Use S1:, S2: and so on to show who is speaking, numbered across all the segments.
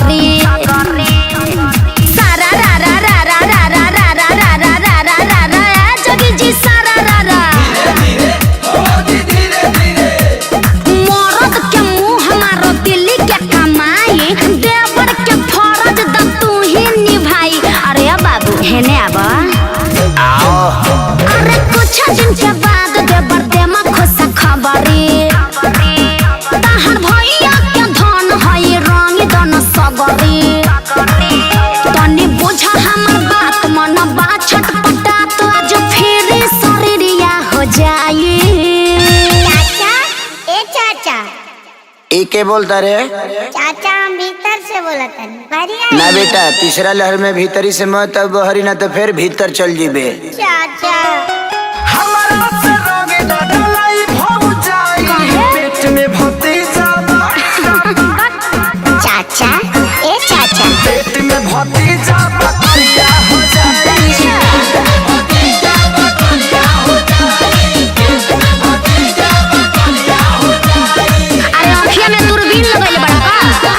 S1: सगरी। सारा रा रा रा रा रा रा रा रा रा रा रा रा रा रा ए जोगी जी सारा रा रा। मरद के मुंह मारो दिल्ली के कमाई, देवर के फरज द तू ही निभाई। अरे बाबू हेने आबा। अरे कुछ दिन के बाद देवर देमा खुश खबरी, ताहर भैया के धन हई रंग दन सगरी। तनी बुझा हमर बात मन बा छटपटा तो आज फिर शरीरिया हो जाई।
S2: चाचा, ए चाचा।
S3: ई के बोलता रे?
S2: चाचा हम भीतर से बोलत हनी। बढ़िया।
S3: ना बेटा, तीसरा लहर में भीतरी से मत अब बहरी, ना तो फिर भीतर चल जीबे।
S2: चाचा
S4: हमारा से रंग ना डलाई भौ जाई, पेट में भतीजा बा।
S2: चाचा, ए चाचा।
S4: पेट में भतीजा बकरिया हो जाई।
S1: अरे अखिया में दूरबीन लगैले बड़ा का?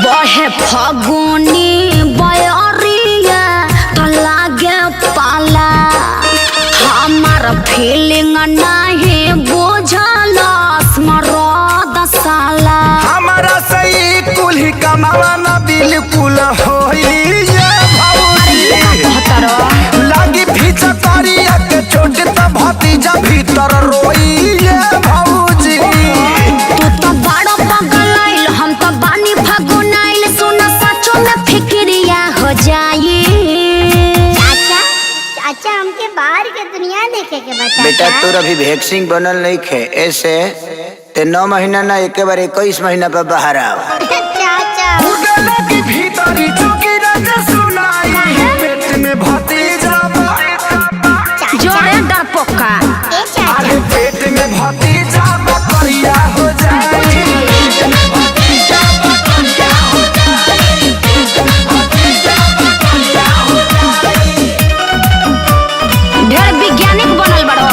S1: बहे फगुनी बयरिया तो लागे पाला, हमार फीलिंग नहीं बुझल स्मरद साला।
S4: हमारा सही कुल ही कमावा ना बिल्कुल होई ये भौजी। लागी भीतर करिया के चोट त भतीजा भीतर रोई ये भौजी।
S1: तू तो बड़ो पगलाइल, हम तो बानी फगुनाइल, सुन सचो में फिक्रिया हो जाई।
S2: चाचा, चाचा हमके बाहर के दुनिया देखे के बा।
S3: बेटा
S2: चाचा
S3: तोर अभी वैक्सीन बनल नहीं खे, ऐसे ते 9 महीना ना एक बार 21 महीना पर बाहर आव।
S2: चाचा
S4: उड़े लगी भीतरी चुकी रज सुनाई, पेट में भतीजा बा।
S1: जोरे डरपोका।
S2: ए चाचा।
S4: अरे पेट में भतीजा बकरिया हो जाई।
S1: ढेर वैज्ञानिक बनल बड़ो।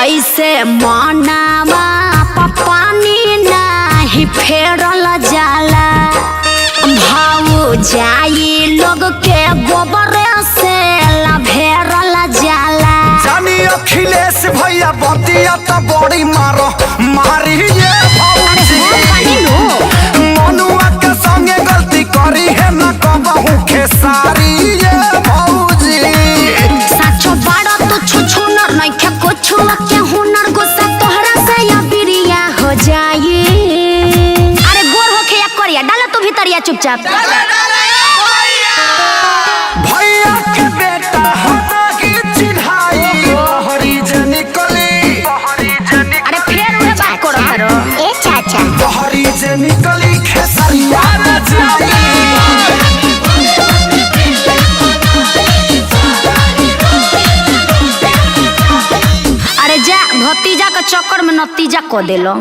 S1: ऐसे मनावा पानी नाही फेरल जाला, भाऊ जाई लोग के गोबर से लभेरल जाला।
S4: जानी अखिलेश भैया बतिया त बड़ी मारो मारी ये भौजी।
S1: पानी लो।
S4: मनुआ के संगे गलती करी है ना कबहू खेसारी ये भौजी।
S1: साचो बाड़ा तो छुछुनर नइखे कुछु के हुनर, गुस्सा तोहरा से या बिरिया हो जाई। अरे गोर होखे या करिया डाला तू भीतरिया चुपचाप।
S4: भैया के बेटा हटा के चिन्हाई बहरी जे निकली।
S1: अरे फेर उहे बात करत रो।
S2: ए चाचा।
S4: बहरी जे निकली खेसरिया न जाई।
S1: अरे जा भतीजा के चक्कर में नतीजा को देलो।